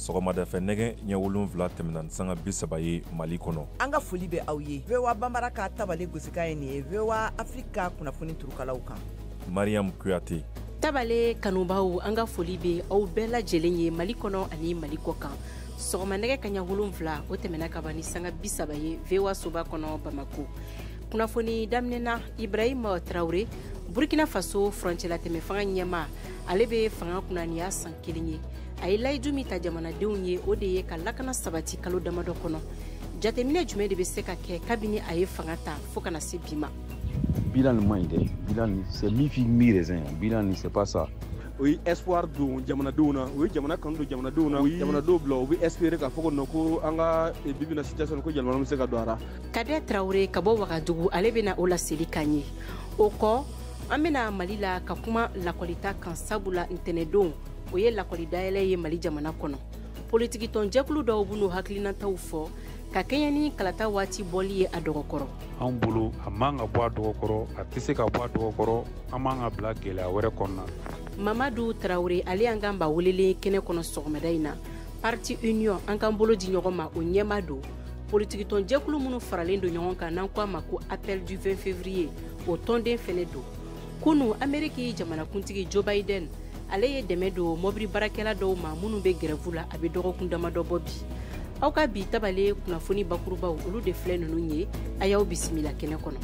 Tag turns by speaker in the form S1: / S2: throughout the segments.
S1: Sɔgɔmadafɛ nɛgɛ ɲɛ 7 tɛmɛna ni sanga 30 ye Mali kɔnɔ.
S2: An ka foli bɛ aw ye. VOA Banbara ka tabale gosikan ye nin ye. VOA Afrique ka kunnafoni turukalaw kan.
S1: Mariam Kuyate.
S3: Tabale kanubaw, an ka foli bɛ aw bɛɛ lajɛlen ye Mali kɔnɔ ani Mali kɔ kan. Sɔgɔma nɛgɛ kaɲa 7 o tɛmɛna ka ban ni sanga 30 ye VOA soba kɔnɔ Bamako. Kunnafoni daminɛna Ibrahim Traoré, Burkina Faso furancɛlatɛmɛ fanga ɲɛmaa, ale bɛ fanga kunna nin y'a san 1 ye. A ye layidu min ta jamanadenw ye, o de ye ka lakana sabati kalo damadɔ kɔnɔ. Jateminɛ jumɛn de bɛ se ka kɛ kabini a ye fanga ta fo kana se bi ma?
S4: Bilan man ɲi dɛ, bilan c'est mi-figue mi-raisin, bilan c'est pas ça.
S5: O ye espoir don jamanadenw na, o ye jamana kanu don jamanadenw na, o ye jamanadenw bila u bɛ espérer k'a fɔ ko non, ko an ka bi bi in na situation ko jamana bɛ se ka don a la.
S3: Kader Traoré ka bɔ Wagadugu, ale bɛna o laseli k'an ye. O kɔ, an bɛna Mali la ka kuma lakɔlita kan, sabula ntɛnɛdon o ye lakɔli dayɛlɛ ye Mali jamana kɔnɔ. Politiki tɔnjɛkulu dɔw b'u n'u hakilinataw fɔ ka kɛɲɛ ni kalata waati bɔli ye a dɔgɔkɔrɔ.
S6: Anw bolo a man ka bɔ a dɔgɔkɔrɔ, a tɛ se ka bɔ a dɔgɔkɔrɔ, an man ka bila gɛlɛya wɛrɛ kɔnɔna.
S3: Mamadu Traoré, ale y'an ka ba welelen kɛnɛ kɔnɔ sɔgɔmada in na. Parti Union, an k'an bolo di ɲɔgɔn ma, o ɲɛmaa don. Politiki tɔnjɛkulu minnu faralen don ɲɔgɔn kan n'an ko a ma ko appel du 20 février, o tɔnden fɛnɛ don. Kunu, Amérique jamanakuntigi Joe Biden, ale ye dɛmɛ don mɔbili baarakɛla dɔw ma minnu bɛ grève la, a bɛ dɔgɔkun damadɔ bɔ bi. Aw ka bi tabale kunnafoni bakurubaw, olu de filɛ ninnu ye, a y'aw bisimila kɛnɛ kɔnɔ.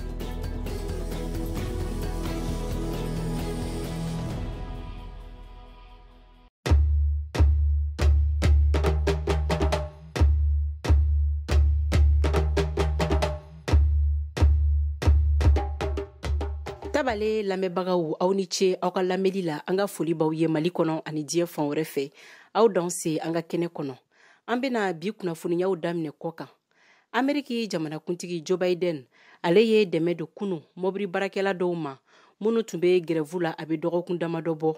S3: Tabale lamɛnbagaw, aw ni ce aw ka lamɛnli la. An ka foli b'aw ye Mali kɔnɔ ani diɲɛ fan wɛrɛ fɛ. Aw dan se an ka kɛnɛ kɔnɔ. An bɛna bi kunnafoniyaw daminɛ kɔ kan. Ameriki jamanakuntigi Joe Biden, ale ye dɛmɛ don kunu mɔbili baarakɛla dɔw ma minnu tun bɛ grève la, a bɛ dɔgɔkun damadɔ bɔ.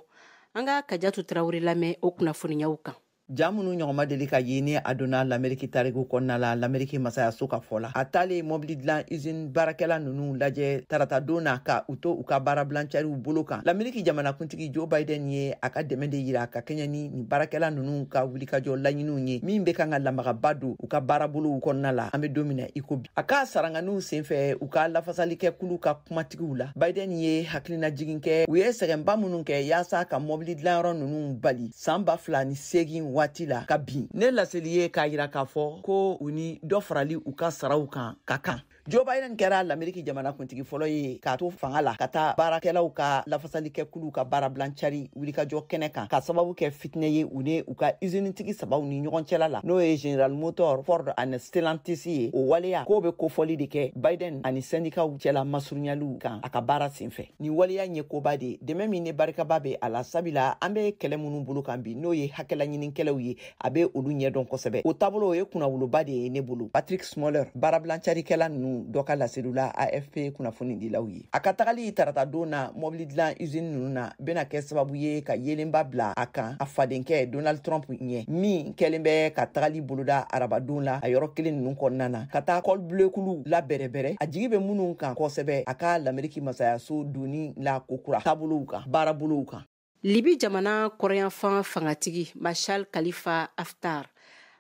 S3: An ka Kajatu Traoré lamɛn o kunnafoniyaw kan.
S2: Ja minnu ɲɔgɔn ma deli ka ye ni a donna l'Amérique tariku kɔnɔna la, l'Amérique masayaso ka fɔ la. A taalen mɔbili dilan usine baarakɛla ninnu lajɛ tarata don na ka u to u ka baarabilancariw bolo kan. L'Amérique jamanakuntigi Joe Biden ye a ka dɛmɛ de yira ka kɛɲɛ ni nin baarakɛla ninnu ka wulikajɔ laɲiniw ye min bɛ kan ka lamagaba don u ka baarabolow kɔnɔna la an bɛ don min na i ko bi. A ka saranganiw senfɛ u ka lafasalikɛkulu ka kumatigiw la, Biden ye hakilinajigin kɛ u ye sɛgɛnba minnu kɛ yaasa ka mɔbili dilanyɔrɔ ninnu bali san 2008 waati la ka bin. Ne laseli ye k'a yira k'a fɔ ko u ni dɔ farali u ka saraw kan ka kan. Joe Biden kɛra l'Amérique jamanakuntigi fɔlɔ ye k'a to fanga la ka taa baarakɛlaw ka lafasalikɛkuluw ka baarabilancari wulikajɔ kɛnɛ kan ka sababu kɛ fitinɛ ye u ni u ka usinitigi sabaw ni ɲɔgɔn cɛla la, n'o ye General Motors, Ford ani Stellantis ye. O waleya k'o bɛ kofɔli de kɛ Biden ani syndicats cɛla masurunyaliw kan a ka baara senfɛ. Nin waleya in ye koba de ye, dɛmɛ min ni barikaba bɛ a la, sabula an bɛ kɛlɛ minnu bolo kan bi, n'o ye hakɛlaɲini kɛlɛw ye, a bɛ olu ɲɛdɔn kosɛbɛ. O taabolo o ye kunnawoloba de ye ne bolo. Patrick Smoller, baarabilancarikɛla ninnu dɔ ka laseliw la AFP kunnafonidilaw ye. A ka tagali tarata don na mɔbili dilan usine ninnu na bɛna kɛ sababu ye ka yeelenba bila a kan a fadenkɛ Donald Trump ɲɛ, min kɛlen bɛ ka tagali boloda arabadon la a yɔrɔ kelen ninnu kɔnɔna na ka taa col bleu kulu la bɛrɛbɛrɛ a jigi bɛ minnu kan kosɛbɛ a ka l'Amérique masayaso donni la kokura taabolow kan, baarabolow kan.
S3: Libi jamana kɔrɔyanfan fangatigi Marshal Khalifa Haftar,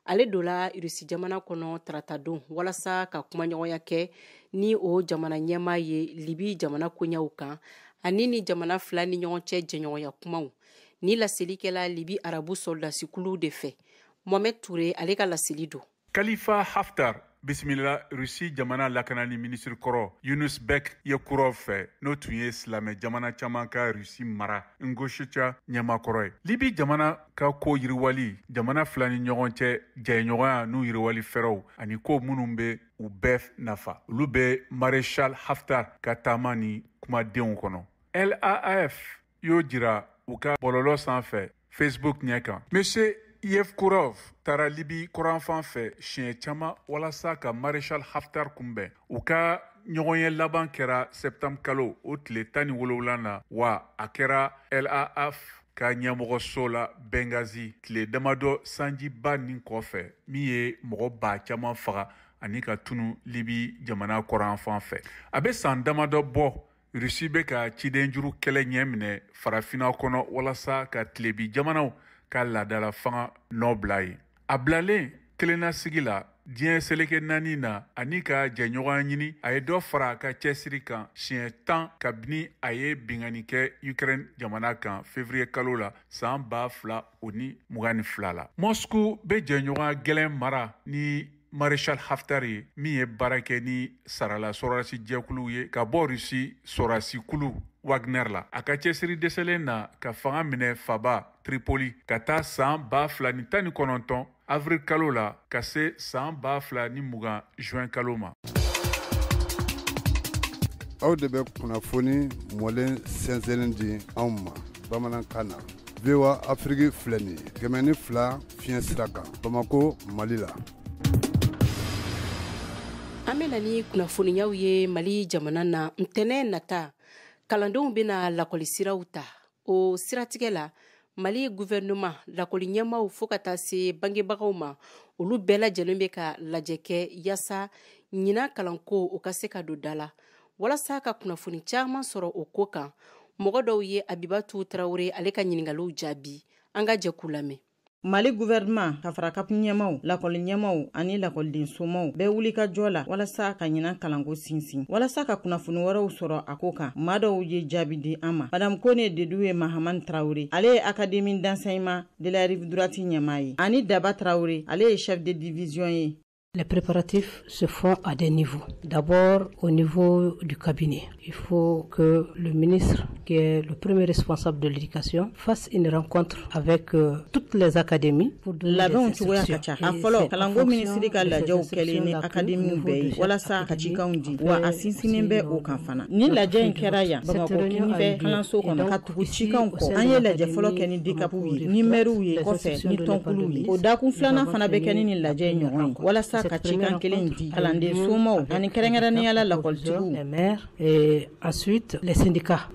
S3: ale donna Irisi jamana kɔnɔ taratadon walasa ka kumaɲɔgɔnya kɛ ni o jamana ɲɛmaa ye Libi jamana koɲɛw kan ani ni jamana fila ni ɲɔgɔn cɛ jɛɲɔgɔnya kumaw. Ni laseli kɛla Libi arabu sɔrɔdasikulu de fɛ. Mohamed Touré, ale ka laseli don.
S6: Khalifa Haftar bisimila Rusi jamana lakanani minisiri kɔrɔ Yunus Bek Yekurov fɛ, n'o tun ye silamɛ jamana caman ka Rusi mara Ngoshetia ɲɛmakɔrɔ ye. Libi jamana ka ko yiriwali, jamana fila ni ɲɔgɔn cɛ jɛɲɔgɔnya n'u yiriwali fɛɛrɛw ani ko minnu bɛ u bɛɛ nafa, olu bɛ Maréchal Haftar ka taama ni kumadenw kɔnɔ. LAF y'o jira u ka bɔlɔlɔ sanfɛ Facebook ɲɛ kan. Monsieur Yevkurov taara Libi kɔrɔnfan fɛ siɲɛ caman walasa ka Maréchal Haftar kunbɛn. U ka ɲɔgɔnye laban kɛra septembre kalo o tile 17 na, wa a kɛra LAF ka ɲɛmɔgɔso la Benghazi tile damadɔ sanjiba nin kɔfɛ min ye mɔgɔ ba caman faga ani ka tunu Libi jamana kɔrɔnfan fɛ. A bɛ san damadɔ bɔ, Rusi bɛ ka cidenjuru kɛlɛ ɲɛ minɛ farafinna kɔnɔ walasa ka tilebi jamanaw ka laadala fanga nɔ bila yen. A bilalen kelennasigi la diɲɛ seleke 4 na ani ka jɛɲɔgɔn ɲini, a ye dɔ fara a ka cɛsiri kan siɲɛ 10 kabini a ye binkanni kɛ Ukraine jamana kan février kalo la san 2022 la. Moscou bɛ jɛɲɔgɔn gɛlɛn mara ni Maréchal Haftar ye, min ye baara kɛ ni sarala sɔrɔdasi jɛkuluw ye ka bɔ Russie sɔrɔdasikulu Wagner la. A ka cɛsiri dɛsɛlen na ka fanga minɛ faba Tripoli ka taa san 2019 avril kalo la ka se san 2020 juin kalo ma.
S7: Aw de bɛ kunnafoni mɔlen sɛnsɛnnen di anw ma bamanankan na. VOA Afrique filɛ nin ye 102 fiɲɛ sira kan Bamako, Mali la.
S3: An bɛ na ni kunnafoniyaw ye Mali jamana na. Ntɛnɛn nata, kalandenw bɛna lakɔlisiraw ta. O siratigɛ la, Mali gouvernement, lakɔli ɲɛmaaw fo ka taa se bangebagaw ma, olu bɛɛ lajɛlen bɛ ka lajɛ kɛ yaasa ɲinan kalanko o ka se ka don da la. Walasa ka kunnafoni caman sɔrɔ o ko kan, mɔgɔ dɔw ye Abibatu Tarawele ale ka ɲininkaliw jaabi. An ka jɛ k'u lamɛn.
S8: Mali gouvernement ka fara CAP ɲɛmaw, lakɔli ɲɛmaw ani lakɔliden somaw bɛɛ wuli ka jɔ la walasa ka ɲinan kalanko sinsin. Walasa ka kunnafoni wɛrɛw sɔrɔ a ko kan, maa dɔw ye jaabi di an ma. Madame Kone Dedu ye Mahamani Traoré, ale ye Académie d'enseignement de la rive droite ɲɛmaa ye, ani Daba Traoré, ale ye chef de division ye.
S9: Les préparatifs se font à des niveaux. D'abord, au niveau du cabinet. Il faut que le ministre, qui est le premier responsable de l'éducation, fasse une rencontre avec toutes les académies pour donner des instructions.
S8: A fɔlɔ, kalanko minisiri ka lajɛw kɛlen ni akademiw bɛɛ ye walasa ka cikanw di, wa a sinsinnen bɛ o kan fana. Ni lajɛ in kɛra yan Bamakɔ kinifɛ kalanso kɔnɔ, ka tugu cikanw kɔ, an ye lajɛ fɔlɔ kɛ ni DCAPw ye, ni mɛriw ye, kɔfɛ ni tɔnkuluw ye. O dakun filanan fana bɛ kɛ ni nin lajɛ in ɲɔgɔn ye walasa ka cikan kelen di kalanden somaw ani kɛrɛnkɛrɛnnenya la lakɔlitigiw.
S9: Les maires et ensuite les syndicats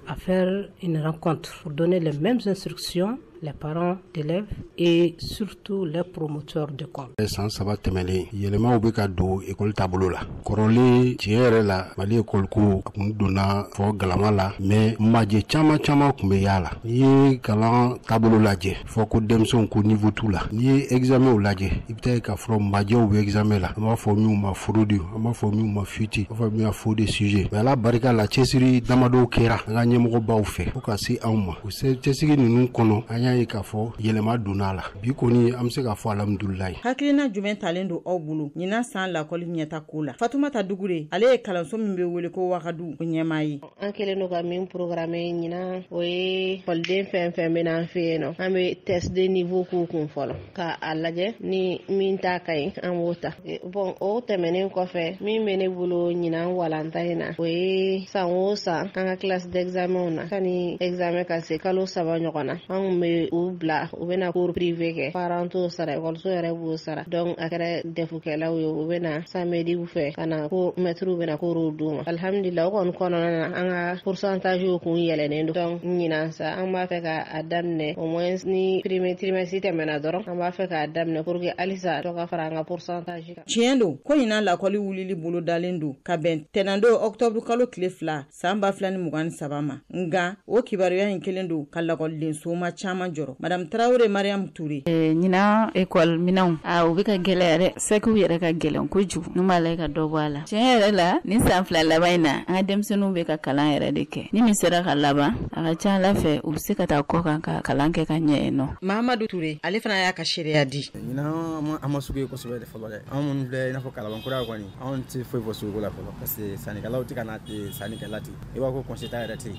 S9: à faire une rencontre pour donner les mêmes instructions les parents d'élèves et surtout les promoteurs d'école.
S10: San 3 tɛmɛnen, yɛlɛmaw bɛ ka don école taabolo la. Kɔrɔlen, tiɲɛ yɛrɛ la, Mali école ko a kun donna fɔ galama la, mais majɛ caman caman kun bɛ y'a la. N'i ye kalan taabolo lajɛ, fɔ ko denmisɛnw ko niveau t'u la. N'i ye examen lajɛ, i bɛ taa ye k'a fɔ majɛw bɛ examen la. An b'a fɔ minnu ma fraude, an b'a fɔ minnu ma fuite, an b'a fɔ minnu ma faux de sujet. Mais Ala barika la, cɛsiri damadɔw kɛra an ka ɲɛmɔgɔbaw fɛ fo ka se anw ma. O cɛsiri ninnu kɔnɔ, an y'a ye k'a fɔ yɛlɛma donna a la. Bi kɔni, an bɛ se k'a fɔ alhamdulilayi.
S8: Hakilina jumɛn talen don aw bolo ɲinan san lakɔli ɲɛta ko la? Fatumata Dugure, ale ye kalanso min bɛ wele ko Wagadu o ɲɛmaa ye.
S11: An kɛlen don ka min programme ɲinan, o ye ekɔliden fɛn fɛn bɛ n'an fɛ yen nɔ, an bɛ test de niveau k'u kun fɔlɔ k'a lajɛ ni min ta ka ɲi, an b'o ta. Bon, o tɛmɛnen kɔfɛ, min bɛ ne bolo ɲinan walanta in na, o ye san o san an ka classe d'examen na, sani examen ka se kalo 3 ɲɔgɔn na, an kun bɛ u bila u bɛna cours privé kɛ, parents t'o sara, ekɔliso yɛrɛ b'o sara. Donc a kɛra DEF-kɛlaw ye, u bɛna samedi fɛ ka na ko mɛtiriw bɛna cours d'u ma. Alhamdulillah, o kɔni kɔnɔna na, an ka pourcentage kun yɛlɛnnen don. Donc ɲinan sa, an b'a fɛ k'a daminɛ au moins ni premier trimestre tɛmɛna dɔrɔn, an b'a fɛ k'a daminɛ pour que halisa dɔ ka fara an ka pourcentage kan.
S8: Tiɲɛ don ko ɲinan lakɔli wulili bolo dalen don ka bɛn tɛnɛndon octobre kalo tile 2 san 2023 ma, nka o kibaruya in kelen don ka lakɔliden soma caman jɔrɔ. Madame Traoré Mariam Touré.
S12: Ɲinan école minɛnw, a u bɛ ka gɛlɛya dɛ, sɛkiw yɛrɛ ka gɛlɛn kojugu, n'u m'a lajɛ ka dɔ bɔ a la. Tiɲɛ yɛrɛ la, nin san 2 laban in na, an ka denmisɛnninw bɛ ka kalan yɛrɛ de kɛ. Ni min sera ka laban, a ka ca Ala fɛ u bɛ se ka taa kɔ kan ka kalan kɛ ka ɲɛ yen nɔ.
S8: Mahamadu Touré, ale fana y'a ka seereya di.
S13: Ɲinan an ma sugu ye kosɛbɛ de fɔlɔ dɛ. Anw minnu filɛ i n'a fɔ Kalabankura kɔni, anw tɛ foyi fɔ suguko la fɔlɔ, parce que sannikɛlaw tɛ ka na ten, sannikɛla ten. I b'a fɔ ko congé ta yɛrɛ tɛ yen.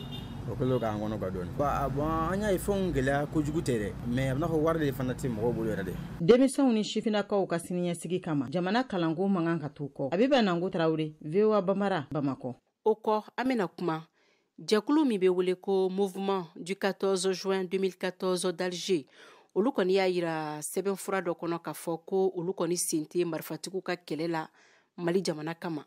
S13: O kɛlen k'an kɔnɔ ka dɔɔni. Bon, an y'a ye fɛnw gɛlɛya kojugu tɛ dɛ, mais a bɛ n'a fɔ wari de fana tɛ mɔgɔw bolo yɛrɛ de.
S8: Denmisɛnw ni sifinnakaw ka siniɲɛsigi kama, jamana kalanko man kan ka to kɔ. Abiba Nango Traoré, VOA Bambara, Bamakɔ.
S3: O kɔ, an bɛna kuma jɛkulu min bɛ wele ko Mouvement du 14 juin 2014 d'Alger. Olu kɔni y'a yira sɛbɛnfura dɔ kɔnɔ k'a fɔ ko olu kɔni sen tɛ marifatigiw ka kɛlɛ la Mali jamana kama.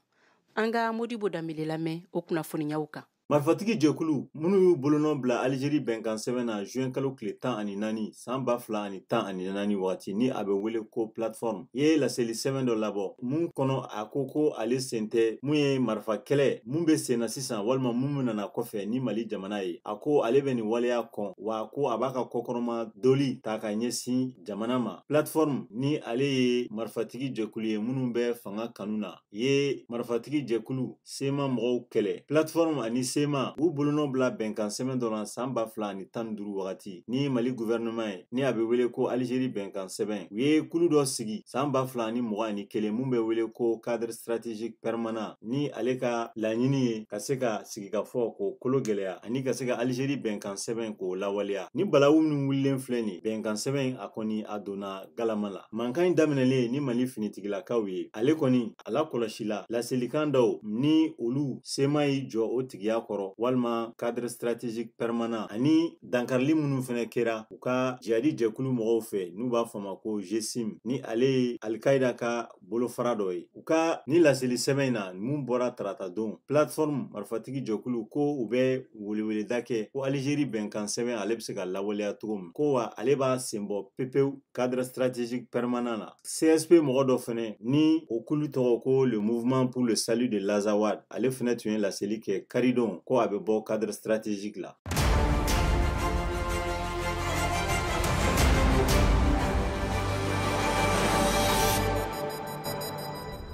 S3: An ka Modibo Danbele lamɛn o kunnafoniyaw kan.
S14: Marifatigi jɛkulu minnu y'u bolonɔ bila Algérie bɛnkan sɛbɛn na juin kalo tile 14 san 2014 wagati, ni a bɛ wele ko plateforme, ye laseli sɛbɛn dɔ labɔ mun kɔnɔ a ko ale sen tɛ mun ye marifa kɛlɛ mun bɛ sen na sisan walima mun nana kɔfɛ ni Mali jamana ye. A ko ale bɛ nin waleya kɔn, wa ko a b'a ka kɔkɔrɔma doli ta ka ɲɛsin jamana ma. Plateforme ni ale ye marifatigi jɛkulu ye minnu bɛ fanga kanu na, ye marifatigi jɛkulu CMA mɔgɔw kɛlɛ. Plateforme ani CMA u bolonɔ bila bɛnkan sɛbɛn dɔ la san 2015 wagati ni Mali gouvernement ye, ni a bɛ wele ko Algérie bɛnkan sɛbɛn. U ye kulu dɔ sigi san 2021 mun bɛ wele ko cadre stratégique permanent, ni ale ka laɲini ye ka se ka sigikafɔ k'o kolo gɛlɛya ani ka se ka Algérie bɛnkan sɛbɛn k'o lawaleya. Ni balawu min wulilen filɛ nin bɛnkan sɛbɛn, a kɔni a donna galama la. Mankan in daminɛlen ni Mali finitigilakaw ye, ale kɔni a lakɔlɔsila laselikan dɔw ni olu CMA y'i jɔ o tigiya kɔrɔ walima cadre stratégique permanent, ani dankarili minnu fɛnɛ kɛra u ka jihadi jɛkulu mɔgɔw fɛ n'u b'a fɔ ma ko GSIM, ni ale ye Al-Qaïda ka bolofara dɔ ye. U ka ni laseli sɛbɛn in na mun bɔra tarata don, plateforme marifatigi jɛkulu ko u bɛ weleweleda kɛ ko Algérie bɛnkan sɛbɛn ale bɛ se ka lawaleya cogo min, ko wa ale b'a sen bɔ pepewu cadre stratégique permanent na. CSP mɔgɔ dɔ fɛnɛ ni o kulu tɔgɔ ko le mouvement pour le salut de l'Azawad, ale fɛnɛ tun ye laseli kɛ karidon ko a bɛ bɔ cadre stratégique la.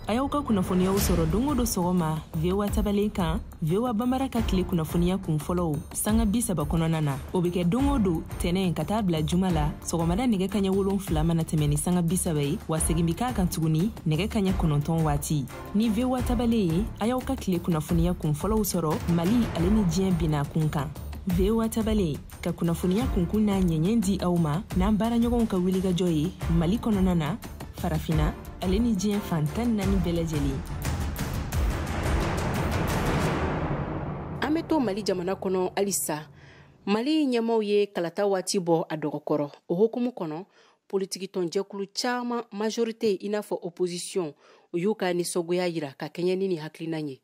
S15: A y'aw ka kunnafoniyaw sɔrɔ don o don sɔgɔma VOA tabalen kan, VOA Bambara ka tile kunnafoniya kun fɔlɔw sanga 30 kɔnɔna na. O bɛ kɛ don o don tɛnɛn ka taa bila juma la sɔgɔmada nɛgɛ kaɲɛ 7 mana tɛmɛ ni sanga 30 ye, wa segin bɛ k'a kan tuguni nɛgɛ kaɲɛ 9 waati. Ni VOA tabalen ye, a y'aw ka tile kunnafoniya kun fɔlɔw sɔrɔ Mali ale ni diɲɛ binna kun kan. VOA tabalen ka kunnafoniya kunkun n'a ɲɛɲɛ di aw ma n'an baaraɲɔgɔnw ka wulikajɔ ye Mali kɔnɔna na, Farafina ale ni diɲɛ fan 14 bɛɛ lajɛlen.
S3: An bɛ to Mali jamana kɔnɔ halisa. Mali ɲɛmaaw ye kalata waati bɔ a dɔgɔkɔrɔ. O hukumu kɔnɔ, politikitɔnjɛkulu caman majorité i n'a fɔ opposition, u y'u ka nisɔngoya yira ka kɛɲɛ ni nin hakilina ye.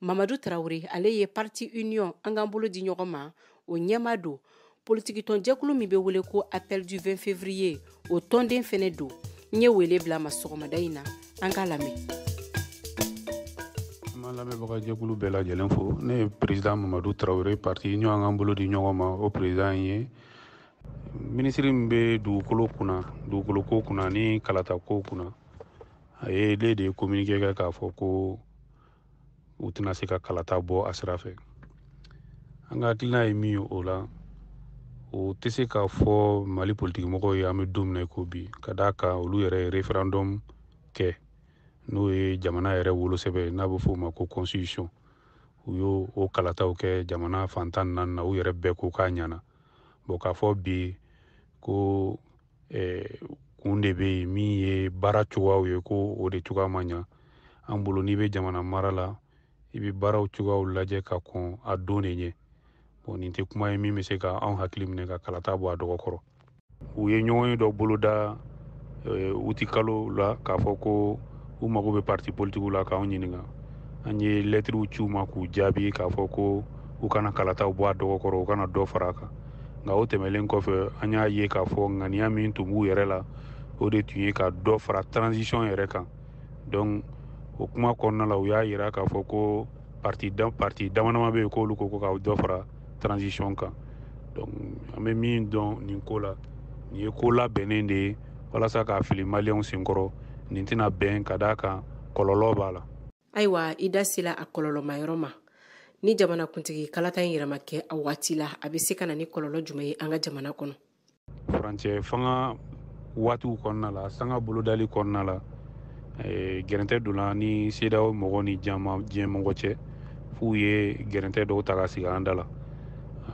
S3: Mamadu Tarawele, ale ye parti union an k'an bolo di ɲɔgɔn ma, o ɲɛmaa don. Politikitɔnjɛkulu min bɛ wele ko appel du 20 février, o tɔnden fɛnɛ don. N ye wele bila ma sɔgɔmada in na, an k'a lamɛn.
S16: An b'an lamɛnbaga jɛkulu bɛɛ lajɛlen fo. Ne ye président Mamadu Tarawele, parti union an k'an bolo di ɲɔgɔn ma, o président ye. Minisiri min bɛ dugukolo kunna, dugukolo ko kunna ni kalata ko kunna, a ye de ye communiqué kɛ k'a fɔ ko u tɛna se ka kalata bɔ a sira fɛ. An ka hakilina ye min ye o la, o tɛ se k'a fɔ Mali politikimɔgɔw ye an bɛ don min na i ko bi, ka d'a kan olu yɛrɛ ye référendum kɛ, n'o ye jamana yɛrɛ wolosɛbɛn n'a bɛ f'o ma ko constitution. U y'o o kalataw kɛ jamana fan 14 na, u yɛrɛ bɛɛ ko k'a ɲɛna. Bon, k'a fɔ bi ko kun de bɛ yen min ye baara cogoyaw ye, ko o de cogoya ma ɲa. An bolo n'i bɛ jamana mara la, i bɛ baaraw cogoyaw lajɛ ka kɔn a don de ɲɛ. Bon, nin tɛ kuma ye min bɛ se ka anw hakili minɛ ka kalata bɔ a dɔgɔkɔrɔ. U ye ɲɔgɔn ye dɔ boloda uti kalo la k'a fɔ ko u mago bɛ parti politikiw la k'anw ɲininka. An ye lɛtiriw ci u ma k'u jaabi k'a fɔ ko u kana kalataw bɔ a dɔgɔkɔrɔ, u kana dɔ fara a kan. Nka o tɛmɛlen kɔfɛ, an y'a ye k'a fɔ ŋaniya min tun b'u yɛrɛ la, o de tun ye ka dɔ fara transition yɛrɛ kan. Donc o kuma kɔnɔna la, u y'a yira k'a fɔ ko parti dama dama bɛ yen k'olu ko ka dɔ fara transition kan. Donc an bɛ min dɔn nin ko la, nin ye ko labɛnnen de ye walasa k'a fili maliyɛnw senkɔrɔ. Nin tɛna bɛn ka d'a kan kɔlɔlɔ b'a la.
S3: Ayiwa, i da sera a kɔlɔlɔmayɔrɔ ma. Ni jamanakuntigi kalata in yɛrɛ ma kɛ a waati la, a bɛ se ka na ni kɔlɔlɔ jumɛn ye an ka jamana kɔnɔ?
S16: Furancɛ fanga waatiw kɔnɔna la, sanga bolodali kɔnɔna la, gɛrɛntɛ donna ni CEDEAO mɔgɔw ni diɲɛ mɔgɔ cɛ, f'u ye gɛrɛntɛ dɔw ta ka sigi an da la.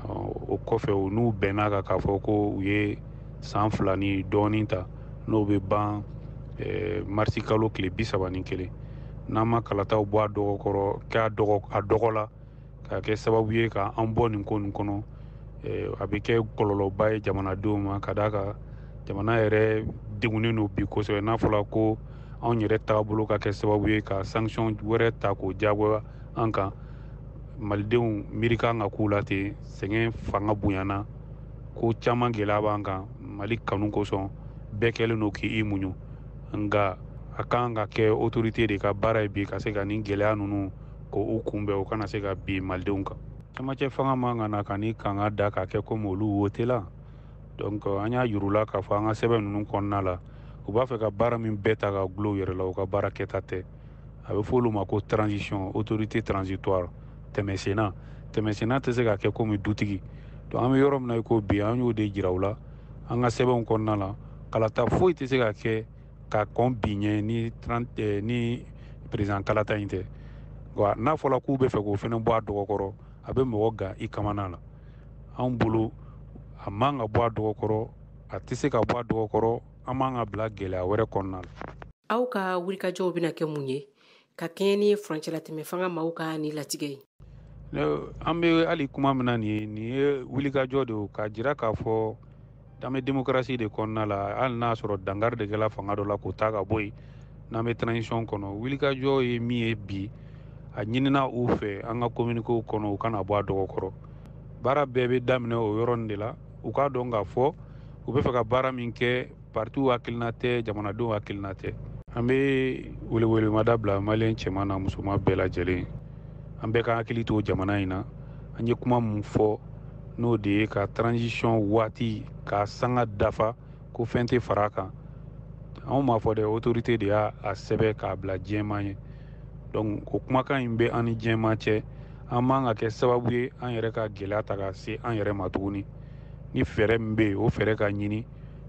S16: O kɔfɛ, u n'u bɛnna kan k'a fɔ ko u ye san 2 ni dɔɔnin ta, n'o bɛ ban marisi kalo tile 31. N'an ma kalataw bɔ a dɔgɔkɔrɔ, k'a a dɔgɔ la, k'a kɛ sababu ye k'an bɔ nin ko nin kɔnɔ, a bɛ kɛ kɔlɔlɔba ye jamanadenw ma, ka d'a kan jamana yɛrɛ degunnen don bi kosɛbɛ. N'a fɔra ko anw yɛrɛ taabolo ka kɛ sababu ye ka sanction wɛrɛ ta k'o diyagoya an kan, Malidenw miiri kan ka k'u la ten, sɛgɛn fanga bonyana, ko caman gɛlɛya b'an kan. Mali kanu kosɔn bɛɛ kɛlen don k'i muɲu, nka a kan ka kɛ autorité de ka baara ye bi ka se ka nin gɛlɛya ninnu k'u kunbɛn, u kana se ka bin malidenw kan. Camancɛ fanga man ka na ka ni kanga da k'a kɛ komi olu wotela. Donc an y'a yir'u la k'a fɔ an ka sɛbɛn ninnu kɔnɔna la, u b'a fɛ ka baara min bɛɛ ta ka gulon u yɛrɛ la, u ka baara kɛta tɛ. A bɛ fɔ olu ma ko transition, autorité transitoire, tɛmɛsenna. Tɛmɛsenna tɛ se ka kɛ komi dutigi. Donc an bɛ yɔrɔ min na i ko bi, an y'o de jira u la an ka sɛbɛnw kɔnɔna la. Kalata foyi tɛ se ka kɛ ka kɔn bi ɲɛ ni 30 ni président kalata in tɛ. Wa n'a fɔra k'u bɛ fɛ k'o fana bɔ a dɔgɔkɔrɔ, a bɛ mɔgɔ gan i kamana la. Anw bolo, a man ka bɔ a dɔgɔkɔrɔ, a tɛ se ka bɔ a dɔgɔkɔrɔ. An man ka bila gɛlɛya wɛrɛ kɔnɔna la.
S3: Aw ka wulikajɔw bɛna kɛ mun ye ka kɛɲɛ ni furancɛlatɛmɛ fanga maaw ka ni latigɛ ye?
S16: An bɛ hali kuma min na nin ye, nin ye wulikajɔ de ye k'a jira k'a fɔ an bɛ démocratie de kɔnɔna la. Hali n'a sɔrɔ dankari de kɛla fanga dɔ la k'o ta ka bɔ yen, n'an bɛ transition kɔnɔ, wulikajɔ ye min ye bi, a ɲinina u fɛ an ka communiqué kɔnɔ, u kana bɔ a dɔgɔkɔrɔ. Baara bɛɛ bɛ daminɛ o yɔrɔnin de la. U k'a dɔn k'a fɔ u bɛ fɛ ka baara min kɛ, partiw hakilina tɛ, jamanadenw hakilina tɛ. An bɛ welewelemada bila maliyɛn cɛman n'a musoman bɛɛ lajɛlen, an bɛɛ ka hakili to jamana in na. An ye kuma min fɔ, n'o de ye ka transition waati ka sanga dafa, ko fɛn tɛ fara a kan. Anw m'a fɔ dɛ, autorité de y'a sɛbɛn k'a bila diɲɛmaa ye. Donc o kumakan in bɛ an ni diɲɛmaa cɛ. An man ka kɛ sababu ye an yɛrɛ ka gɛlɛya ta ka se an yɛrɛ ma tuguni. Ni fɛɛrɛ min bɛ yen, o fɛɛrɛ ka ɲini,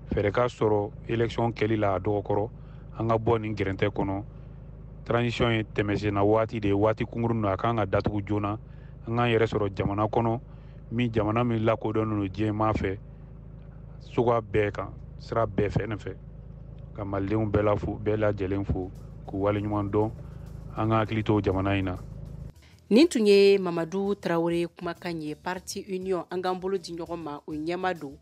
S16: fɛɛrɛ ka sɔrɔ élection kɛli la a dɔgɔkɔrɔ, an ka bɔ nin gɛrɛntɛ kɔnɔ. Transition ye tɛmɛsenna waati de ye, waati kunkurun don, a kan ka datugu joona. An k'an yɛrɛ sɔrɔ jamana kɔnɔ min, jamana min lakodɔnnen don diɲɛmaa fɛ suguya bɛɛ kan, sira bɛɛ fɛ ne fɛ. Ka malidenw bɛɛ la fo, bɛɛ lajɛlen fo k'u waleɲuman dɔn. An ka hakili to jamana in na.
S3: Nin tun ye Mamadu Tarawele kumakan ye, parti Union an k'an bolo di ɲɔgɔn ma, o ɲɛma don,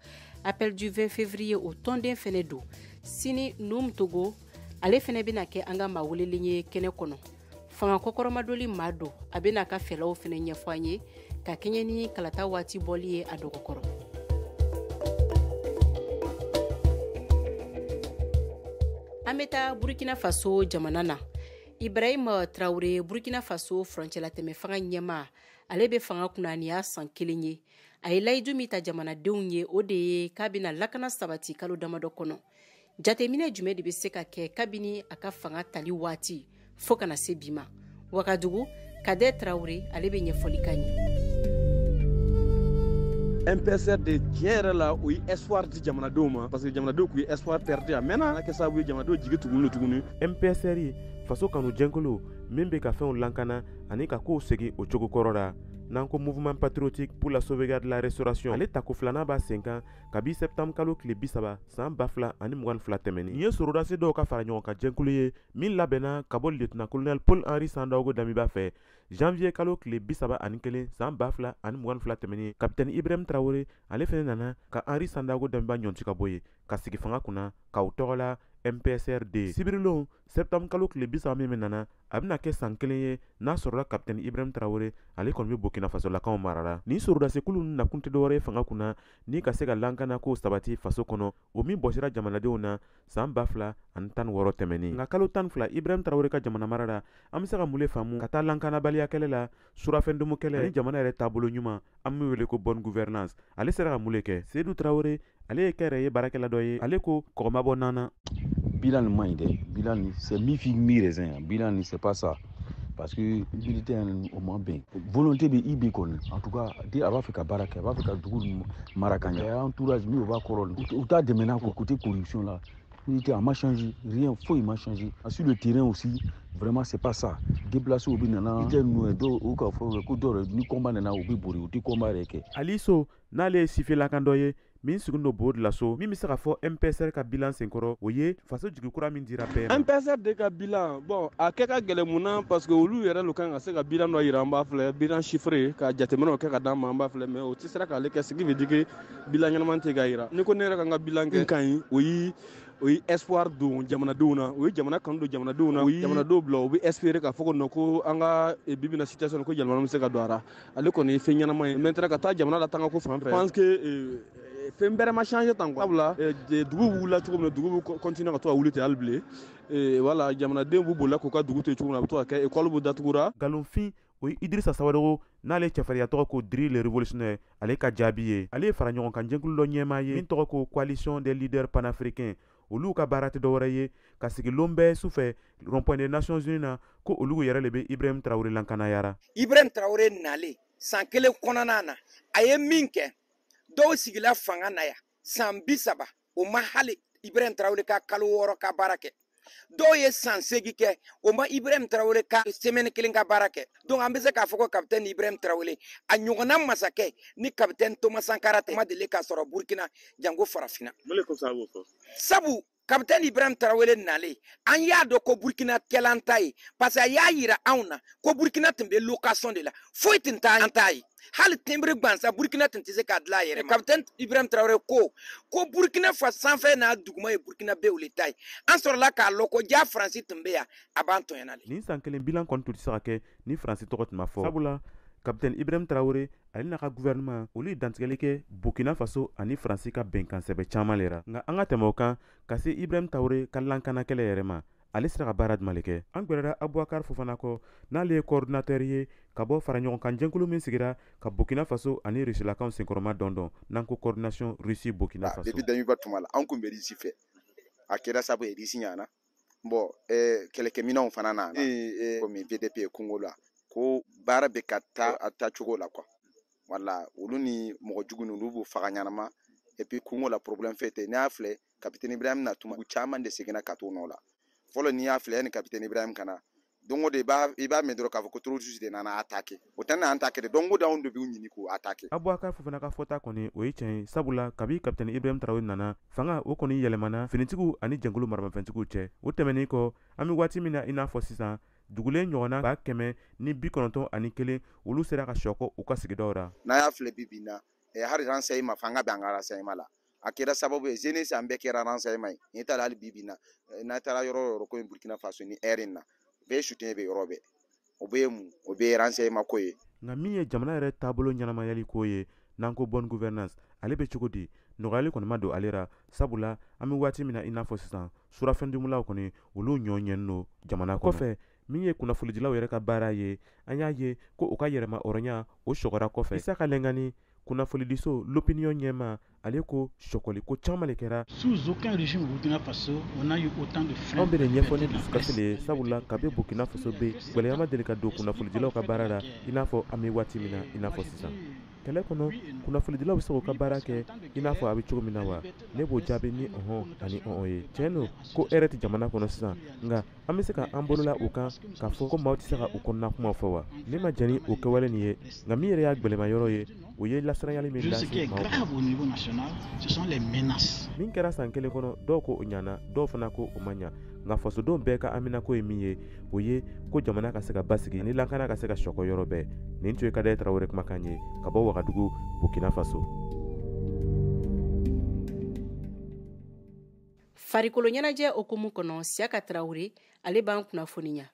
S3: Appel du 20 février o tɔnden fɛnɛ don. Sini, Num Togo ale fɛnɛ bɛna kɛ an ka maa welelen ye kɛnɛ kɔnɔ. Fanga kɔkɔrɔmadoli maa don, a bɛna a ka fɛlaw fɛnɛ ɲɛfɔ an ye ka kɛɲɛ ni kalata waati bɔli ye a dɔgɔkɔrɔ. An bɛ taa Burkina Faso jamana na. Ibrahim Traoré, Burkina Faso furancɛlatɛmɛ fanga ɲɛmaa, ale bɛ fanga kunna nin y'a san 1 ye. A ye layidu min ta jamanadenw ye, o de ye k'a bɛna lakana sabati kalo damadɔ kɔnɔ. Jateminɛ jumɛn de bɛ se ka kɛ kabini a ka fanga tali waati fo kana se bi ma? Wagadugu, Kadɛ Traoré ale bɛ ɲɛfɔli k'an ye.
S5: MPSR de, tiɲɛ yɛrɛ la, o ye espoir di jamanadenw ma, parce que jamanadenw k'u ye espoir perdu. A mɛnna, a kɛ sababu ye jamanadenw jigi tugulen don tuguni.
S1: MPSR, faso kanu jɛnkulu min bɛ ka fɛnw lankana ani ka kow segin o cogo kɔrɔ la, n'an ko Mouvement patriotique pour la sauvegarde de la restauration, ale tako filanan b'a sen kan kabi septembre kalo tile 30 san 2022 tɛmɛnen. Nin ye sorodasi dɔw ka fara ɲɔgɔn kan jɛnkulu ye min labɛnna ka bɔ lieutenant colonel Paul Henri Sandaogo Damiba fɛ janvier kalo tile 31 san 2022 tɛmɛnen. Capitaine Ibrahim Traoré ale fɛnɛ nana ka Henri Sandaogo Damiba ɲɔnti ka bɔ yen ka sigi fanga kunna k'aw tɔgɔ la MPSRD. Sibirilon septembre kalo tile 30 min nana, a bɛna kɛ san 1 ye n'a sɔrɔla capitaine Ibrahim Traoré ale kɔni bɛ Burkina Faso lakaw mara la. Nin sɔrɔdasikulu ninnu nakun tɛ dɔwɛrɛ ye fanga kunna ni ka se ka lankana kow sabati faso kɔnɔ, o min bɔsira jamanadenw na san 2016 tɛmɛnen. Nka kalo 12 Ibrahim Traoré ka jamana mara la, an bɛ se ka mun le faamu ka taa lankanabaliya kɛlɛ la, surafɛndumu kɛlɛ ani jamana yɛrɛ taabolo ɲuman, an bɛ wele ko bonne gouvernance, ale sera ka mun le kɛ? Seydou Traoré ale ye kɛnyɛrɛye baarakɛla dɔ ye, ale ko kɔgɔma bɔ nan na.
S4: Bilan man ɲi dɛ, bilan c'est mi figue mi raisin. Bilan, c'est pas ça, parce que militaire o ma bɛn. Volonté bɛ IB kɔni, en tout cas de a b'a fɛ ka baara kɛ, a b'a fɛ ka dugu mara ka ɲɛ. Entourage min o b'a kɔrɔ, u t'a dɛmɛ n'a côté corruption la. Militaire a ma changé, rien, foyi ma changé. Sur le terrain aussi, vraiment c'est pas ça. Déplacé u bɛ nana militaire ninnu dɔw, u ka fɔ ko dɔw ni combat nana, u bɛ bori, u tɛ combat yɛrɛ kɛ.
S1: Aliso n'ale ye sifilakan dɔ ye min sigilen don Bo de la so, min bɛ se ka fɔ MPSR ka bilan senkɔrɔ, o ye faso jigi kura min dira bɛɛ ma.
S5: MPSR de ka bilan, bon, a kɛ ka gɛlɛn. Mun na? Parce que olu yɛrɛ lu kan ka se ka bilan dɔ yira an b'a filɛ, bilan chiffré ka jateminɛw kɛ ka d'an ma, an b'a filɛ, mais o tɛ sera k'ale kɛ. Ce qui veut dire que bilan ɲɛnama tɛ ka yira. Ni ko ne yɛrɛ ka n ka bilan kɛ, n ka ɲi, o yi O ye espoir don jamanadenw na, o ye jamana kanu don jamanadenw na, o ye jamanadenw bila u bɛ espérer k'a fɔ ko non, ko an ka bi bi in na situation ko yɛlɛma bɛ se ka don a la. Ale kɔni ye fɛn ɲɛnama ye. Maintenant, ka taa jamana latanga ko fan fɛ, je pense que fɛn bɛrɛ ma changer tan quoi. Sabula dugu wulila cogo min na, dugu bɛ continuer ka to ka wuli ten hali bilen. Voilà, jamanadenw b'u bolila k'u ka dugu to yen cogo min na, a bɛ to ka kɛ, école b'u datugura.
S1: Nkalonfin, o ye Idrissa Sawadogo, n'ale cɛfarinya tɔgɔ ko Dri le révolutionnaire, ale ka jaabi ye. Ale ye fara ɲɔgɔn kan jɛkulu dɔ ɲɛmaa ye min tɔgɔ ko Coalition des leaders panafricains. Olu ka baara tɛ dɔwɛrɛ ye ka sigi lon bɛɛ sufɛ rond-point des Nations Unies na, ko olu yɛrɛ le bɛ Ibrahim Traoré lankanayara.
S17: Ibrahim Traoré nalen san 1 kɔnɔna na, a ye min kɛ, dɔw sigila fanga na yan san 30, o ma hali Ibrahim Traoré ka kalo 6 ka baara kɛ. Dɔw ye san 8 kɛ, o ma Ibrahim Traoré ka semaine 1 ka baara kɛ. Donc an bɛ se k'a fɔ ko capitaine Ibrahim Traoré a ɲɔgɔnna masakɛ ni capitaine Thomas Sankara tɛ ma deli ka sɔrɔ Burkina, jango farafinna.
S5: Mun de kosɔn a b'o fɔ?
S17: Sabu capitaine Ibrahim Traoré nalen, an y'a dɔn ko Burkina kɛla an ta ye, parce que a y'a yira anw na ko Burkina tun bɛ location de la, foyi tun t'an ta ye. Hali timbre gansan Burkina tun tɛ se k'a dilan a yɛrɛ ma. Capitaine Ibrahim Traoré ko Burkina fa sanfɛ n'a duguma ye Burkina bɛɛ olu ta ye. An sɔrɔla k'a lɔn ko ja Faransi tun bɛ yan, a b'an tɔɲɔna le.
S1: Nin san 1 bilan kɔni tun tɛ se ka kɛ ni Faransi tɔgɔ tun ma fɔ. Sabula capitaine Ibrahim Traoré ale n'a ka gouvernement, olu ye dantigɛli kɛ Burkina Faso ani Faransi ka bɛnkan sɛbɛn caman le ra. Nka an ka tɛmɛ o kan ka se Ibrahim Traoré ka lankana kɛlɛ yɛrɛ ma. Ale sera ka baara jumɛn de kɛ? An gwɛrɛra Aboubacar Fofana kɔ, n'ale ye coordinateur ye ka bɔ fara ɲɔgɔn kan jɛkulu min sigira ka Burkina Faso ani Rusilakaw senkɔrɔma dɔn, n'an ko coordination Russie Burkina Faso.
S18: Depuis Damiba tuma la, an kun bɛ Russie fɛ. A kɛra sababu ye Russie ɲana. Bon, kɛlɛkɛminɛnw fana nana. Komi VDP ye kungo la, ko baara bɛ ka taa a taacogo la quoi. Wala olu ni mɔgɔ jugu ninnu, olu b'u faga ɲanama. Et puis kungo la problème fɛ tɛ. N'i y'a filɛ, capitaine Ibrahim na tuma, caman de seginna ka t'o nɔ la. Fɔlɔ n'i y'a filɛ, yanni capitaine Ibrahim ka na, don o don i b'a mɛn dɔrɔn k'a fɔ ko terroriste de nana attaquer. O tɛ na attaquer dɛ, don o don anw de b'u ɲini k'u attaquer.
S1: Aboubacar Fofana ka fɔta kɔni, o ye tiɲɛ ye. Sabula kabi capitaine Ibrahim Traoré nana fanga, o kɔni yɛlɛmana finitigiw ani jɛnkulu maramafɛntigiw cɛ. O tɛmɛnen kɔ, an bɛ waati min na i n'a fɔ sisan, dugulen ɲɔgɔnna 191 olu sera ka sɔkɔ u ka sigidaw la.
S18: N'a y'a filɛ bi bi in na, hali renseignement, fanga bɛ an ka renseignement la. A kɛra sababu ye jeunesse an bɛɛ kɛra renseignement ye. N'i taara hali bi bi in na, n'a taara yɔrɔ o yɔrɔ komi Burkina Faso ni heure in na, bɛɛ soutien bɛ yɔrɔ bɛɛ. O bɛɛ ye mun? O bɛɛ ye renseignement ko ye.
S1: Nka min ye jamana yɛrɛ taabolo ɲɛnamayali ko ye, n'an ko bonne gouvernance, ale bɛ cogo di? Nɔgɔyali kɔni ma don ale ra. Sabula an bɛ waati min na i n'a fɔ sisan, surafɛndunmulaw kɔni, olu ɲɔ ɲɛnen don jamana kɔnɔ. Kɔfɛ, min ye kunnafonidilaw yɛrɛ ka baara ye, an y'a ye ko u ka yɛrɛma hɔrɔnya o sɔgɔra kɔfɛ. Isaka Lɛngani, kunnafonidiso L'Opinion ɲɛma, ale ko sɔkɔli ko caman de kɛra.
S19: Sous aucun régime au Burkina Faso, on a eu autant de freins.
S1: Anw bɛ nin ɲɛfɔ ni dusukasi de ye, sabula kabi Burkina Faso bɛ gɛlɛya ma deli ka don kunnafonidilaw ka baara la i n'a fɔ an bɛ waati min na i n'a fɔ sisan. Kɛlɛ kɔnɔ, kunnafonidilaw bɛ se k'u ka baara kɛ i n'a fɔ a bɛ cogo min na wa? Ne b'o jaabi ni ɔhɔn ani ɔn ye. Tiɲɛ don ko hɛrɛ tɛ jamana kɔnɔ sisan, nka an bɛ se ka an bolola o kan k'a fɔ ko maaw tɛ se ka u kɔnɔna kuma fɔ wa? Ne ma jɛn ni o kɛwale nin ye, nka min yɛrɛ y'a gɛlɛma yɔrɔ ye, o ye lasiranyali min lase maaw ma. Min kɛra san 1 kɔnɔ, dɔw ko o ɲana, dɔw fana ko o ma ɲa. Nka fasodenw bɛɛ ka haminako ye min ye, o ye ko jamana ka se ka basigi ni lakana ka se ka sɔkɔ yɔrɔ bɛɛ. Nin tun ye Kadɛ Tarawele kumakan ye ka bɔ Wagadugu, Burkina Faso.
S3: Farikolo ɲɛnajɛ hukumu kɔnɔ, Siaka Tarawele ale b'an kunnafoniya.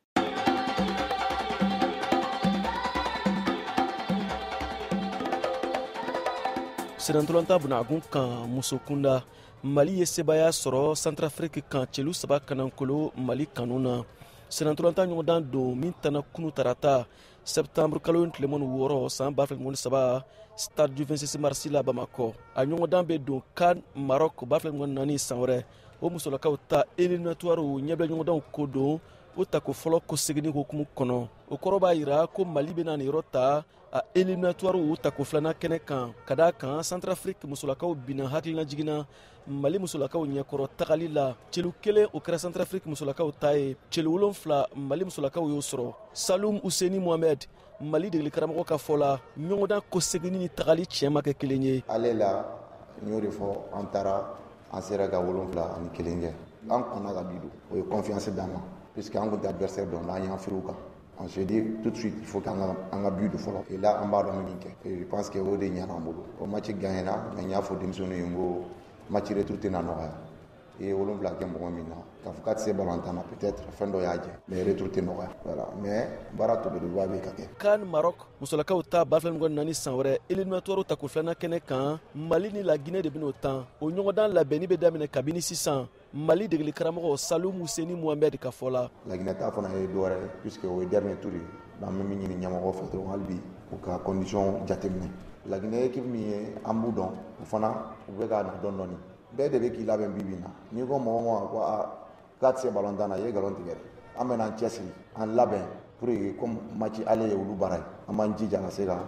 S20: Senatɔlɔnta bunagun kan musokunda, Mali ye sebaaya sɔrɔ Centrafrique kan celu 3 kanankolo Mali kanu na. Senatɔlɔnta ɲɔgɔndan don min tana kunu tarata septembre kalo tile 26 san 2023 stade du 26 mars la Bamakɔ. A ɲɔgɔndan bɛ don CAN Maroc 2024 san wɛrɛ. O musolakaw ta éliminatoire ɲɛbila ɲɔgɔndanw ko don o tako fɔlɔ ko seginni hukumu kɔnɔ. O kɔrɔ b'a yira ko Mali bɛna nin yɔrɔ ta a éliminatoire tako filanan kɛnɛ kan. Ka d'a kan Centrafrique musolakaw binna hakilina jiginna Mali musolakaw ɲɛkɔrɔ tagali la. Celu 1 o kɛra Centrafrique musolakaw ta ye, celu 7 Mali musolakaw y'o sɔrɔ. Salum Useni Mohamed, Mali degeli karamɔgɔ ka fɔ la, ɲɔgɔndan ko seginni ni tagali tiɲɛ ma kɛ kelen ye.
S21: Ale la, n y'o de fɔ, an taara, an sera ka 7 ani 1 kɛ. An kɔnna ka bi don, o ye confiance d'an ma, puisque an kun tɛ adversaire dɔn, n'an y'an firi u kan. On se dit tout de suite, il faut qu'an ka but de fɔlɔ. Et là, an b'a dɔn min kɛ. Et je pense que o de ɲɛna an bolo. O match gagnera, mais n y'a fɔ denmisɛnninw ye n ko match retour tɛna nɔgɔya. I ye 7 kɛ mɔgɔ min na, k'a fɔ k'a tɛ se balontan na, peut-être fɛn dɔ y'a jɛ, mais retour tɛ nɔgɔya. Voilà, mais baara tɔ belebeleba bɛ ka kɛ.
S20: CAN Maroc musolakaw ta 2024 san wɛrɛ éliminatoire tako filanan kɛnɛ kan, Mali ni la Guinée de bɛn'o tan. O ɲɔgɔndan labɛnni bɛ daminɛ kabini sisan. Mali degeli karamɔgɔ Salou Museni Mohamed ka fɔ la.
S21: La Guinée ta fana ye dɔ wɛrɛ ye puisque o ye dernier tour ye. An bɛ min ɲini ɲɛmɔgɔ fɛ dɔrɔn, hali bi u ka condition jateminɛ. La Guinée équipe min ye, an b'u dɔn, u fana u bɛ ka na dɔɔni dɔɔni. Bɛɛ de bɛ k'i labɛn bi bi in na. N'i ko mɔgɔ ma ko aa k'a tɛ se balontan na, i ye nkalon tigɛ dɛ. An bɛna an cɛsiri, an labɛn pour que comme match aller ye olu baara ye, an b'an jija ka se ka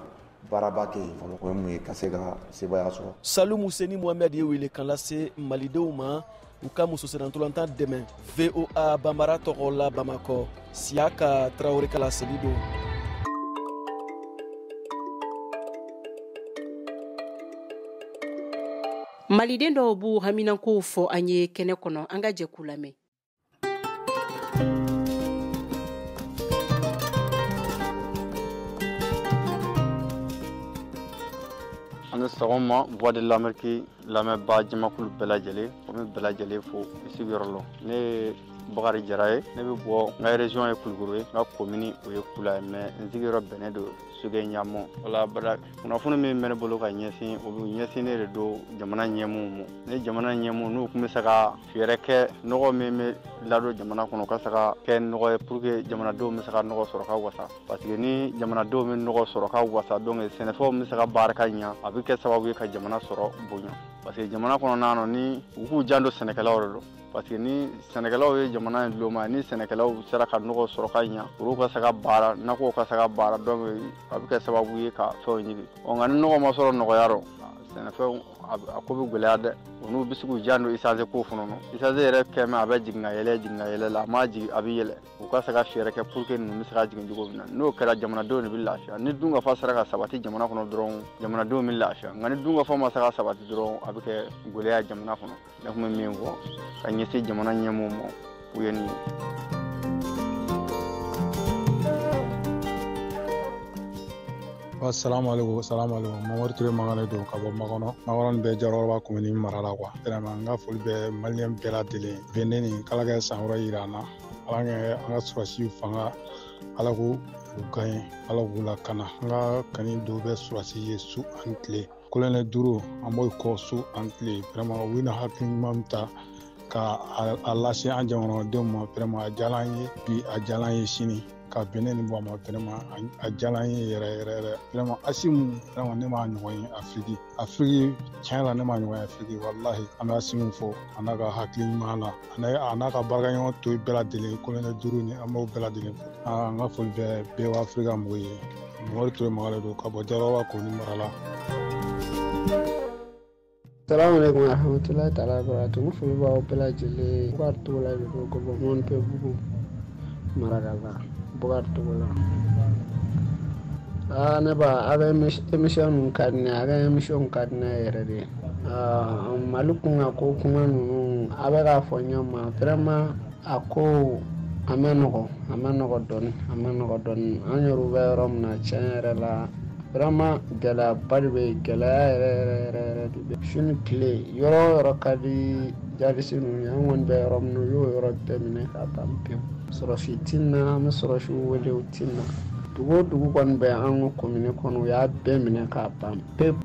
S21: baaraba kɛ yen fɔlɔ. O ye mun ye, ka se ka sebaaya sɔrɔ.
S20: Salou Museni Mohamed ye welekan lase malidenw ma u ka muso sennantolatan dɛmɛ. VOA Banbara tɔgɔ la Bamakɔ, Siyaka Tarawele ka laseli don.
S3: Maliden dɔw b'u haminankow fɔ an ye kɛnɛ kɔnɔ, an ka jɛ k'u lamɛn.
S2: An ni sɔgɔma, Voix de l'Amérique lamɛnbaa jamakulu bɛɛ lajɛlen, o bɛ bɛɛ lajɛlen fo i sigiyɔrɔ la. Ne ye Bakari Jara ye, ne bɛ bɔ n ka région ye Kulukoro ye, n ka commune o ye Kula ye, mais n sigiyɔrɔ bɛnnen don Sogɛ Ɲamɔ. Wala bara kunnafoni min bɛ ne bolo ka ɲɛsin, o bɛ ɲɛsinnen de don jamana ɲɛmɔgɔw ma. Ni jamana ɲɛmɔgɔw n'u tun bɛ se ka fɛɛrɛ kɛ nɔgɔ min bɛ ladon jamana kɔnɔ, ka se ka kɛ nɔgɔ ye pour que jamanadenw bɛ se ka nɔgɔ sɔrɔ ka wasa. Parce que ni jamanadenw bɛ nɔgɔ sɔrɔ ka wasa, donc sɛnɛfɛnw bɛ se ka baara ka ɲa, a bɛ kɛ sababu ye ka jamana sɔrɔ bonya. Parce que jamana kɔnɔna na, ni u k'u janto sɛnɛkɛlaw de don. Parce que ni sɛnɛkɛlaw ye jamana in dulon ma, ni sɛnɛkɛlaw sera ka nɔgɔ sɔrɔ ka ɲa, olu ka se ka baara, nakɔw ka se ka baara, donc a bɛ kɛ sababu ye ka fɛnw ɲini. Ɔ nka ni nɔgɔ ma sɔrɔ nɔgɔya rɔ, sɛnɛfɛnw a ko bɛ gɛlɛya dɛ. O n'u bɛ se k'u janto essence ko fana na. Essence yɛrɛ kɛmɛ a bɛ jigin ka yɛlɛ, jigin ka yɛlɛ la, a ma jigin a bɛ yɛlɛ. U ka se ka fɛɛrɛ kɛ pour que ninnu bɛ se ka jigin cogo min na. N'o kɛra, jamanadenw de bɛ lafiya. Ni dunkafa sera ka sabati jamana kɔnɔ dɔrɔn, jamanadenw bɛ lafiya. Nka ni dunkafa ma se ka sabati dɔrɔn, a bɛ kɛ gɛlɛya jamana kɔnɔ. Ne tun bɛ min fɔ ka ɲɛsin jamana ɲɛmɔgɔw ma, o ye nin ye.
S22: Salamu alaikum, salamu alaikum. Mamadu Ture Makan de don ka bɔ Makɔnɔ. Makɔnɔ nin bɛɛ Jarakɔrɔba commune mara la quoi. Vraiment n ka foli bɛ maliyɛn bɛɛ lajɛlen. Bɛnnen nin k'Ala kɛ san wɛrɛ yira an na. Ala kɛ an ka sɔrɔsiw fanga, Ala k'u gagner, Ala k'u lakana. An ka kani dɔw bɛ sɔrɔsi ye su ani tile. Colonel 5 an b'o kɔ su ani tile. Vraiment u bɛna hakili ɲuman ta ka a lase an jamanadenw ma. Vraiment a diyara an ye bi, a diyara an ye sini. Ka bɛnɛ nin bɔ a ma, vraiment a diyara an ye yɛrɛ yɛrɛ yɛrɛ. Vraiment Asimu, vraiment ne m'a ɲɔgɔn ye Afiriki. Afiriki tiɲɛ la, ne m'a ɲɔgɔn ye Afiriki, walahi. An bɛ Asimu fo a n'a ka hakili ɲuman la, a n'a ka baarakɛɲɔgɔn tɔw bɛɛ lajɛlen, colonel 5 ni an b'o bɛɛ lajɛlen fo. An ka foli bɛ bɛɛ Afirika mɔgɔw ye. Mamadu Ture Makan de don ka bɔ Jarakɔrɔba commune mara la.
S23: Salamu alaikum warahmatullahi ta'ala wabarakatuh. N foli b'aw bɛɛ lajɛlen. Bukari Togola de don ka bɔ Mɔnpɛbugu Marakala. Bukari Togola. Ne ba, a bɛ émission ninnu ka di ne ye, a ka émission ka di ne yɛrɛ de ye. Mali kun ka ko kuma ninnu a bɛ k'a fɔ ɲɔgɔn ma, vraiment a ko a ma nɔgɔn, a ma nɔgɔn dɔɔni, a ma nɔgɔn dɔɔni. An yɛrɛw bɛ yɔrɔ min na, tiɲɛ yɛrɛ la, vraiment gɛlɛyaba de bɛ yen, gɛlɛya yɛrɛ yɛrɛ yɛrɛ yɛrɛ de bɛ yen. Su ni tile, yɔrɔ o yɔrɔ ka di jadisi ninnu ye, an kɔni bɛ yɔrɔ min na, u y'o yɔrɔ bɛɛ minɛ k'a ban pewu. Sɔrɔsi ti na, an bɛ sɔrɔsiw wele, u ti na. Dugu o dugu kɔni bɛ an ka commune kɔnɔ, u y'a bɛɛ minɛ k'a ban pewu.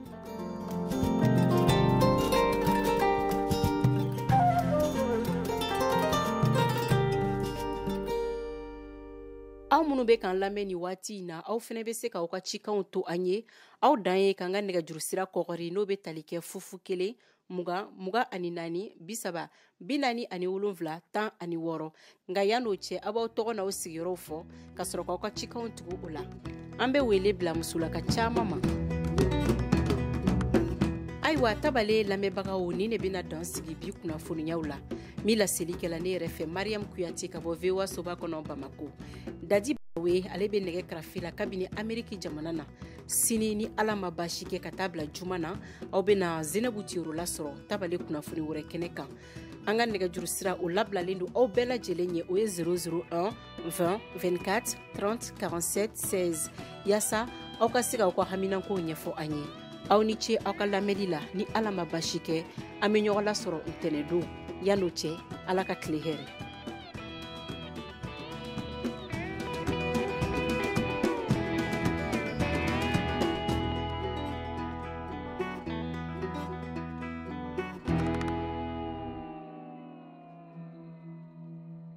S3: Aw minnu bɛ k'an lamɛn nin waati in na, aw fana bɛ se k'aw ka cikanw to an ye. Aw dan ye k'an ka nɛgɛjuru sira kɔkɔri, n'o bɛ tali kɛ 0 0 20 24 30 47 16. Nka yan'o cɛ, aw b'aw tɔgɔ n'aw sigiyɔrɔw fɔ ka sɔrɔ k'aw ka cikanw tugu o la. An bɛ wele bila musolaka caman ma. Ayiwa, tabale lamɛnbagaw, nin de bɛna dan sigi bi kunnafoniyaw la. Min laseli kɛla ne yɛrɛ fɛ, Mariam Kuyate ka bɔ VOA soba kɔnɔ Bamako. Dadi Bawe ale bɛ nɛgɛ karafe la kabini Ameriki jamana na. Sini ni Ala ma baasi kɛ ka taa bila juma na, aw bɛna Zenabu Tiyoro lasɔrɔ tabale kunnafoni wɛrɛ kɛnɛ kan. An ka nɛgɛjuru sira o labilalen don aw bɛɛ lajɛlen ye, o ye 001 20 24 30 47 16, yaasa aw ka se k'aw ka haminankow ɲɛfɔ an ye. Aw ni ce aw ka lamɛnli la. Ni Ala ma baasi kɛ, an bɛ ɲɔgɔn lasɔrɔ ntɛnɛn don. Yan'o cɛ, Ala ka tile hɛrɛ.